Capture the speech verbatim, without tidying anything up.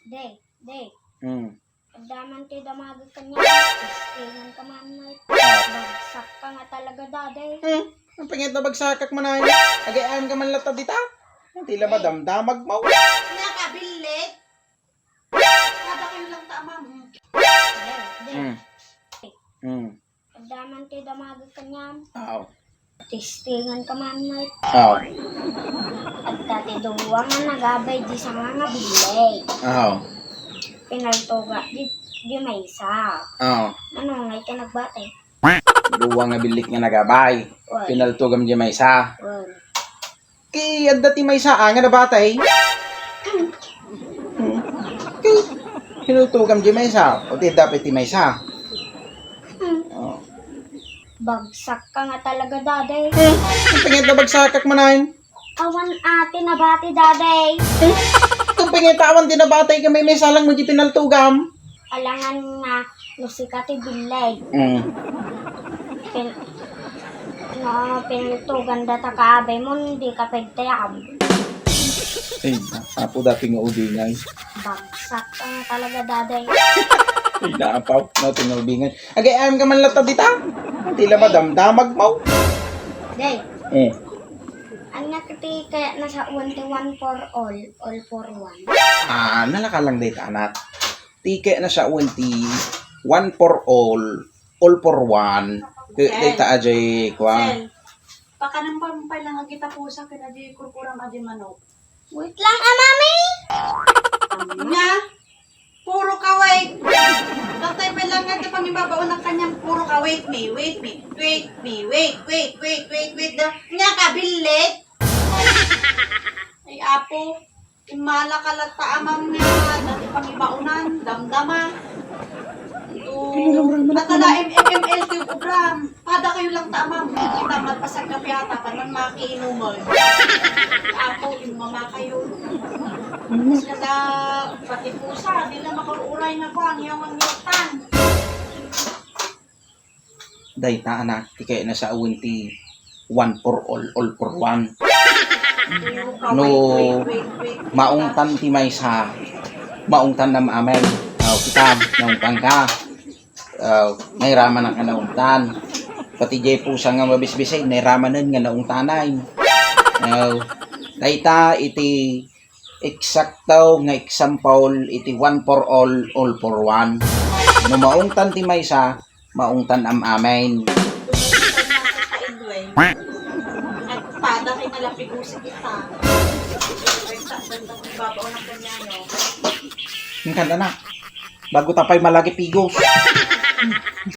Day, day. Hmm. Adda man ti damagek kaniam. Testingan ka man, Nay. Ah. Bagsak ka nga talaga, Daday. Hmm. Apay nga ta bagsakak man, Nay? Agay-ayam ka man latta dita. Ti la madamdamag mo. Nakabillit. Kada kayo lang ta, ma'am. Day, day. Hmm. Hmm. Adda man ti damagek kaniam. Aw. Testingan ka man, Nay. Aw. Adda ti dua nga nagabay di sanga nga billeg. Aw. Pinaltoga di, di maysa. Aw. Ano ngay ka nagbati? Dua nga billeg nga nagabay. Wen. Pinaltogam di maysa. Wen. Ki adda ti maysa, ah, nga nabatay. Hmm. Ki, pinaltogam di maysa. O ti adda pay ti maysa. Hmm. Oh. Bagsak ka nga talaga, Daday. Hmm. Apay nga ta bagsakak man, Nay? Awan a ti nabati, Daday. Hmm. Apay nga ta awan ti nabati, ket maymaysa lang mo di pinaltogam. Alangan nga no sika ti billeg. Mm. Pin-, no, pinaltogan data kaabay mo, di ka pagtayab. Ay, apo dati nga ubingay. Bagsak ka nga talaga, Daday. Ay, naapaw, no, ti nga ubingay. Agay-ayam ka man latta dita. Ti la madamdamag mo. Day. Eh. Ania ti kayatna sa one ti one for all, all for one? Ah, nalaka lang dayta, anak. Ti kayatna sa one ti one for all, all for one. Ti, Sel. Dayta ajay, kwa. Sel, pakanan pa lang agita pusa ken ajay kurkuram ajay manok. Wait lang, ah, mami! Ania? Puro ka wait. Datay pay lang nga ti pangibabaonak kaniam, puro ka wait me, wait me, wait me, wait, wait, wait, wait, wait, da. Ania ka, billit? Ay, apo. Immala ka latta, amam, nga dati pangibaonan, damdama. Ito, pinalawraman ako, atala, ma'am. M M M L T ugram. Pada kayo lang ta, ma'am. Kita, magpasagkapiata, panon makiinuman. Apo, yung mama kayo. Ano? Kada, pati pusa, di na makaruray nga kuwang, yung ang yatan. Dayta, anak, ti kayatna sa awan ti one for all, all for one. No, maungtan ti maysa, maungtan am-amen. Aw, kita, naungtan ka. Aw, nairamanak nga naungtan. Pati jay pusa nga mabisbisay, nairamanen nga naungtanay. Aw, dayta iti eksakto nga example iti one for all, all for one. No maungtan ti maysa, maungtan am-amen. Nagpada kay nalapigosi kita. Ay, sa banda kong babaw ng kanya, no? Ang kanta na. Bago ta pay malagipigos.